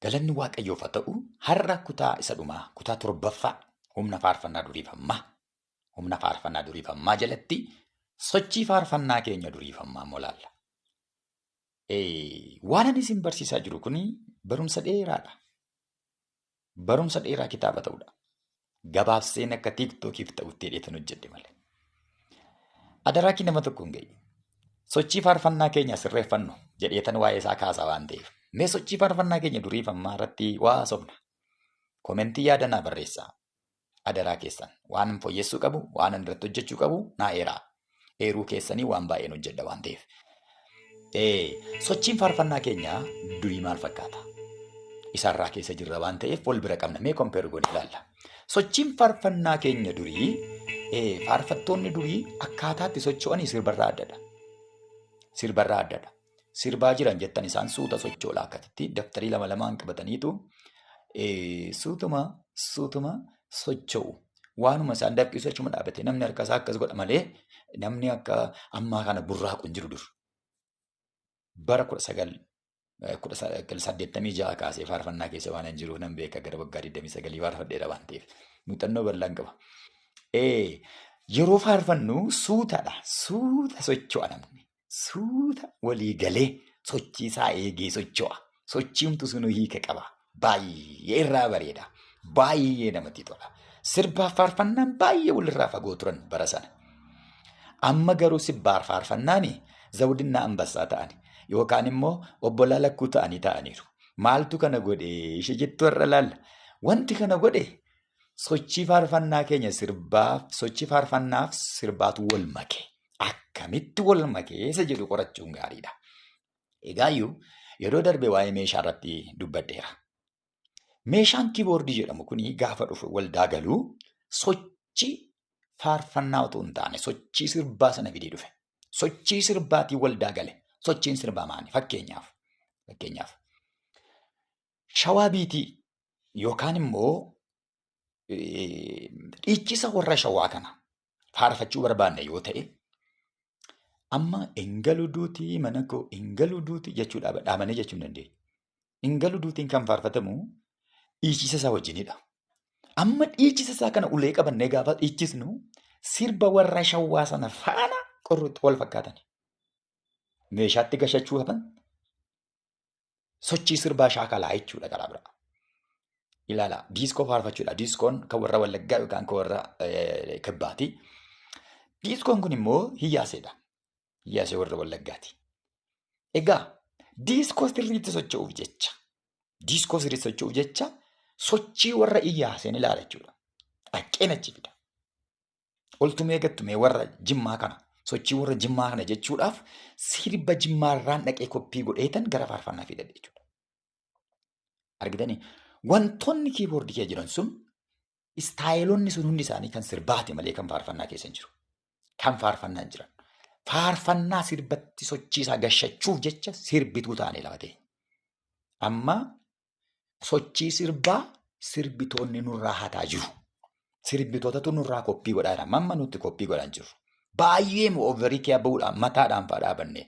Galanni Waaqayyoof haa ta'u, har'a kutaa isa dhumaa, kutaa 7ffaa humna faarfannaa duriif ammaa, humna faarfannaa duriif ammaa jalatti sochii faarfannaa keenya duriif ammaa immoo ilaalla. Waan ani isin barsiisaa jiru kun barumsa dheeraadha. Barumsa dheeraa kitaaba ta'udha. Gabaabseen akka tiiktookiif ta'utti hidheetan hojjedhe malee. Adaraa kee nama tokko hin ga'i. Sochii faarfannaa keenya sirreeffannu jedheetan waa'ee isaa kaasaa waan ta'eef. Mee sochii faarfannaa keenya duriif ammaa irratti waa sobna. Komentii yaada naa barreessaa. Adaraa keessan waan fooyyessuu qabu, waan irratti hojjechuu qabu naa eeraa. Eeruu keessanii waan baay'een hojjedha waan ta'eef. Sochiin faarfannaa keenyaa durii maal fakkaata? Isarraa keessa jirra waan ta'eef wal bira qabna. Mee kompeer goonee ilaalla. Sochiin faarfannaa keenya durii, faarfattoonni durii akkaataatti socho'anii sirbarraa addadha. Sirbarraa addadha. Sirbaa jiran jettan isaan suuta socho'aa akkasitti daftarii lama lamaan qabataniitu suutuma suutuma socho'u. Waanuma isaan dafqisu achuma dhaabate namni harka isaa akkas godha malee namni akka ammaa kana burraaqu hin jiru dur. Bara 1986 kaasee faarfannaa keessa waan hin jiruuf nan beeka, gara waggaa 29 faarfadheera waan ta'eef muuxannoo bal'aan qaba. Yeroo faarfannu suutadha. Suuta socho'a namni. Suuta walii galee sochii isaa eegee socho'a. Sochiimtu sun hiika qaba. Baay'ee irraa bareeda. Baay'ee namatti tola. Sirbaaf faarfannaan baay'ee walirraa fagoo turan bara sana. Amma garuu sirbaaf faarfannaan zawudinaa ambassaa ta'ani yookaan immoo obbolaa lakkuu ta'anii ta'aniiru. Maaltu kana godhe ishee jettu irra laalla. Wanti kana godhe sochii faarfannaa keenya sirbaaf, sochii faarfannaaf sirbaatu wal make. Akkamitti wal make isa jedhu qorachuun gaariidha. Egaayyuu yeroo darbe waa'ee meeshaa irratti dubbadheera. Meeshaan kiiboordii jedhamu kun gaafa dhufu waldaa galuu sochii faarfannaa otoo hin taane sochii sirbaa sana fidee dhufe. Sochii sirbaatiin waldaa gale. Sochiin sirbaa maali? Fakkeenyaaf shawaa biitii yookaan immoo dhiichisa warra shawaa kana faarfachuu barbaanne yoo ta'e, amma ingalu duutii mana koo ingalu duutii jechuu dhaabanii jechuu hin dandeenyu. Ingalu duutiin kan faarfatamu dhiichisa isaa wajjinidha. Amma dhiichisa isaa kana ulee qabannee gaafa dhiichisnu sirba warra shawaa sana faana qorruutti wal fakkaatani. Meeshaatti gashachuu hafan sochii sirbaa shaakalaa jechuudha karaa biraa. Ilaala, diiskoo faarfachuudha. Diiskoon kan warra Wallaggaa yookaan kan warra Kibbaati. Diiskoon kun immoo hiyyaaseedha. Hiyyaasee warra Wallaggaati. Egaa diiskoo sirriitti socho'uuf jecha, diiskoo sirriitti socho'uuf jecha sochii warra hiyyaaseen ilaala jechuudha. Dhaqqeen achi fida. Oltumee gattumee warra Jimmaa kana, sochii warra Jimmaa kana jechuudhaaf sirba Jimmaarraan dhaqee koppii godheetan gara faarfannaa fidadhe jechuudha. Argitanii wantoonni kiiboordii kee jiran sun istaayilonni sun hundi isaanii kan sirbaati malee kan faarfannaa keessa hin jiru. Kan faarfannaa hin jiran. Faarfannaa sirbatti sochii isaa gashachuuf jecha sirbituu taanee lafa ta'e. Amma sochii sirbaa sirbitoonni nurraa hataa jiru. Sirbitootatu nurraa koppii godhaa jira. Mamma nutti koppii godhaa jiru. Baay'ee overii kee bahuudhaan mataadhaan fa'aa dhaabanne.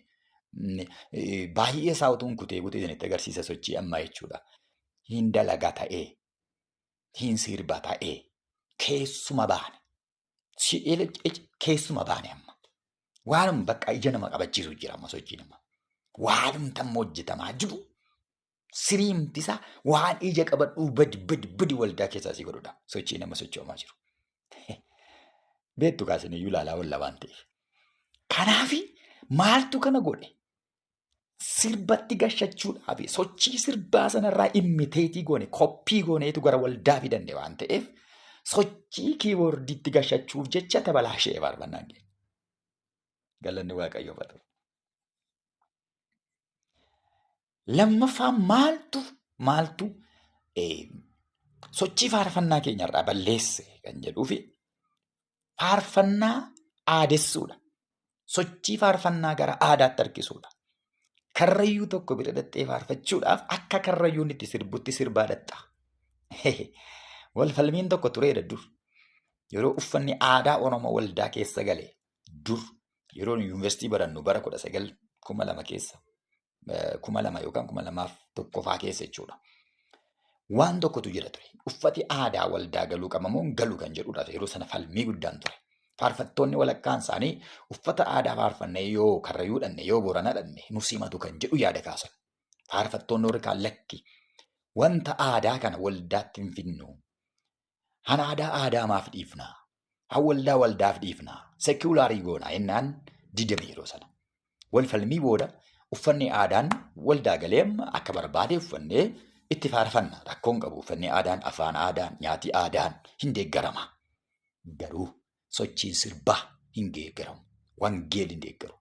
Baay'ee isaa utuun kutee kutee isinitti agarsiisa sochii ammaa jechuudha. Hin dalagaa ta'ee, hin sirba ta'ee, keessuma baane. Keessuma baane amma. Waanuma bakka ija nama qabachiisu jira amma sochii nama. Waanumti amma hojjetamaa jiru siriimti isaa waan ija qabadhuu badi badi badi waldaa keessaa si godhudha. Sochii nama sochoomaa jiru. Beektu kaasin iyyuu ilaalaa oolla waan ta'eef. Kanaafi maaltu kana godhe? Sirbatti gashachuudhaaf sochii sirbaa sanarraa immiteetii goone koppii gooneetu gara waldaa fidanne waan ta'eef sochii kiiboordiitti gashachuuf jecha tabalaashee faarfannaan keenya. Galanni Waaqayyoof haa ta'u. Lammaffaa maaltu sochii faarfannaa keenyarraa balleesse kan jedhuu fi faarfannaa aadessuudha. Sochii faarfannaa gara aadaatti harkisuudha. Karrayyuu tokko bira dhattee faarfachuudhaaf akka karrayyuun itti sirbutti sirbaa dhatta. Wal falmiin tokko tureera dur. Yeroo uffanni aadaa Oromoo waldaa keessa gale dur yeroo yuunivarsiitii barannu bara 19 2000 keessa 2000 yookaan 2001 keessa jechuudha. Waan tokkotu jira ture. Uffati aadaa waldaa galuu qaba moo hin galu kan jedhudha. Yeroo sana falmii guddaan ture. Faarfattoonni walakkaan isaanii uffata aadaa faarfannee yoo Karrayyuu dhanne yoo Boorana dhanne nu simatu kan jedhu yaada kaasan. Faarfattoonni warri kaan lakki wanta aadaa kana waldaatti hin fidnu. Han aadaa aadaa maaf dhiifna? Han waldaa waldaaf dhiifna? Sekulaarii goona jennaan didame yeroo sana. Wal falmii booda uffanni aadaan waldaa galee amma akka barbaade uffannee itti faarfanna. Rakkoon qabu uffanni aadaan, afaan aadaan, nyaati aadaan hin deeggarama. Garuu sochiin sirbaa hin deeggaramu. Wangeelli hin deeggaru.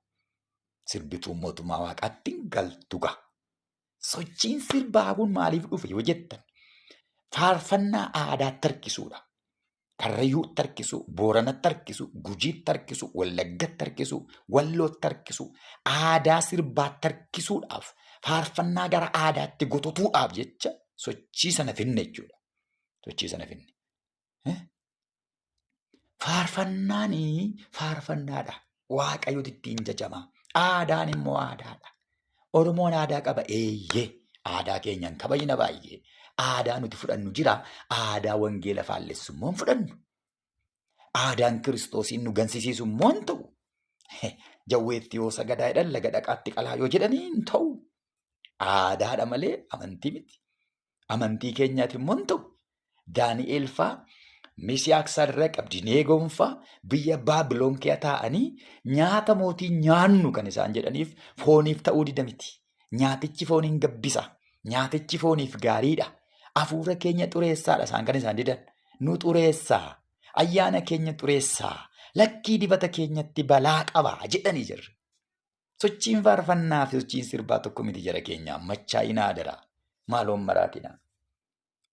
Sirbituun mootummaa waaqaatti hin galtu gaa. Sochiin sirbaa kun maaliif dhufe yoo jettan faarfannaa aadaatti harkisuudha. Karrayyuutti harkisu, Booranatti harkisu, Gujiitti harkisu, Wallaggatti harkisu, Wallootti harkisu, aadaa sirbaatti harkisuudhaaf faarfannaa gara aadaatti gototuudhaaf jecha sochii sana finne jechuudha. Sochii sana finne. Faarfannaan faarfannaadha. Waaqayyooti ittiin jajama. Aadaan immoo aadaadha. Oromoon aadaa qaba. Eeyyee. Aadaa keenyaan kabajna baay'ee. Aadaa nuti fudhannu jira. Aadaa wangeela faallessu immoo hin fudhannu. Aadaan Kiristoosiin nu gansisiisu immoo hin ta'u. Jawweetti yoo sagadaa jedhan laga dhaqaatti qalaa yoo jedhanii hin ta'u. Aadaadha malee amantii miti. Amantii keenyaati immoo hin ta'u. Daani'eel faa Misiyaak Sadraq Abdineegoon faa biyya Baabiloon keessa taa'anii nyaata mootii nyaannu kan isaan jedhaniif fooniif ta'uu dida miti. Nyaatichi fooniin gabbisa. Nyaatichi fooniif gaariidha. Hafuura keenya xureessaadha isaan kan isaan didan. Nu xureessaa. Ayyaana keenya xureessaa. Lakkii dibata keenyatti balaa qaba jedhanii jirra. Sochiin faarfannaa fi sochiin sirbaa tokko miti jara keenya. Machaa'inaa adaraa. Maaloon maraatinaa.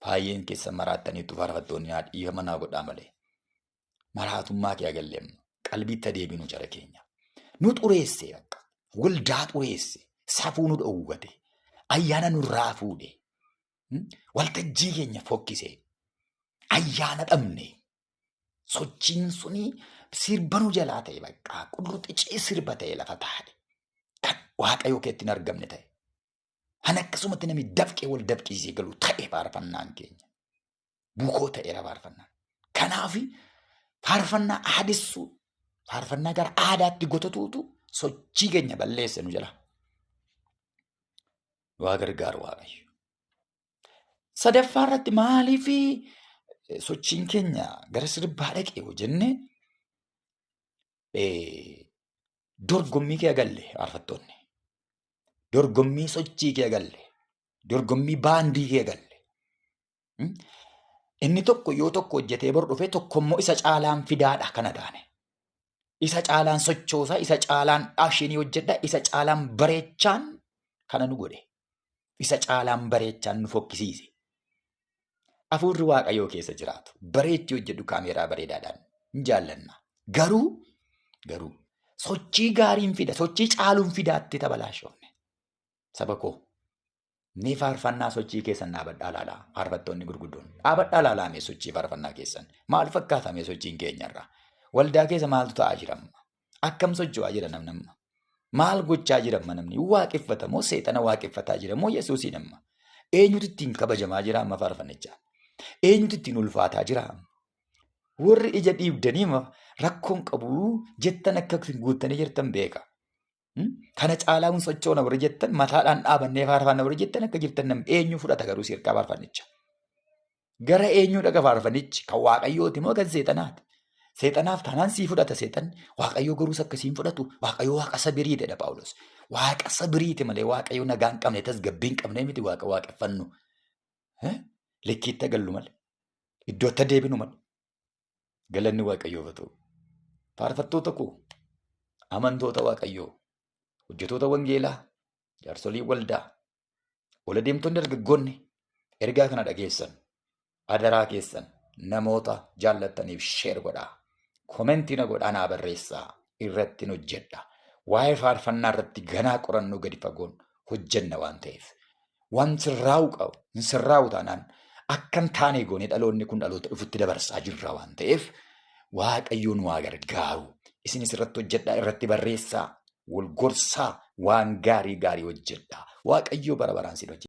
Baay'een keessan maraattaniitu faarfattoonni haa dhiifama naa godhaa malee. Maraatummaa kee agalleemma. Qalbiitti adeeminu jara keenya. Nu xureesse bakka. Waldaa xureesse. Safuu nu dhoowwate. Ayyaana nurraa fuudhe. Waltajjii keenya fokkise. Ayyaana dhabne. Sochiin suni sirba nu jalaa ta'e bakka. Qulquxicii sirba ta'e lafa taa'e. Kan Waaqayyoo keetti hin argamne ta'e. Han akkasumatti namni dafqee wal dafqisiisee galu ta'e faarfannaan keenya. Bukoo ta'eera faarfannaan. Kanaaf faarfannaa aadessuu, faarfannaa gara aadaatti gototuutu sochii keenya balleesse nu jala. Waa gargaaru Waaqayyo. Sadaffaa irratti maaliif sochiin keenya gara sirbaa dhaqe yoo jenne dorgommii kee galle faarfattoonni. Dorgommii sochii kee galle. Dorgommii baandii kee galle. Inni tokko yoo tokko hojjetee bor dhufee tokko immoo isa caalaan fidaadha kana taane. Isa caalaan sochoosaa, isa caalaan ashinii hojjedha, isa caalaan bareechaan kana nu godhe. Isa caalaan bareechaan nu fokkisiise. Hafuurri Waaqayyoo keessa jiraatu. Bareechii hojjedhu kaameeraa bareedaadhaan hin jaallanna. Garuu sochii gaariin fida, sochii caaluun fidaatti tabalaashoofne. Saba koo mee faarfannaa sochii keessan dhaabadhaa laalaa. Faarfattoonni gurguddoon dhaabadhaa laalaa mee sochii faarfannaa keessan. Maal fakkaata mee sochiin keenyarraa? Waldaa keessa maaltu ta'aa jira amma? Akkam socho'aa jira namni amma? Maal gochaa jira amma namni? Waaqeffata moo seexana waaqeffataa jira moo Yesuusiin amma? Eenyutu ittiin kabajamaa jira amma faarfannichaa? Eenyutu ittiin ulfaataa jira amma? Warri ija dhiibdanii rakkoon qabu jettan akka guuttanii jirtan beeka. Kana caalaa kun sochoona warri jettan mataadhaan dhaabannee faarfanna warri jettan akka jirtan namni eenyu fudhata garuu sirkaa faarfannicha. Gara eenyuu dhaqa faarfannichi? Kan Waaqayyooti moo kan seexanaati? Seexanaaf taanaan sii fudhata seexanni. Waaqayyoo garuus akkasiin fudhatu. Waaqayyoo waaqa sabiriiti jedha Phaawulos. Waaqa sabiriiti malee Waaqayyoo nagaa hin qabne tasgabbii hin qabne miti waaqa waaqeffannu. Likkiitti agallu malee. Iddootti adeeminu malee. Galanni Waaqayyoof haa ta'u. Faarfattoota koo, amantoota Waaqayyoo, hojjetoota wangeelaa, jaarsolii waldaa, ol adeemtonni dargaggoonni ergaa kana dhageessan, adaraa keessan namoota jaallattaniif sheer godhaa. Komentii na godhaa naa barreessaa irratti hojjedha. Waa'ee faarfannaa irratti ganaa qorannoo gadi fagoon hojjenna waan ta'eef. Waan sirraa'u qabu hin sirraa'u taanaan akka hin taane goonee dhaloonni kun dhaloota dhufutti dabarsaa jirra waan ta'eef Waaqayyoon waa gargaaru. Isinis irratti hojjedhaa, irratti barreessaa, wal gorsaa, waan gaarii gaarii hojjedhaa. Waaqayyoo bara baraan sin hojjedha.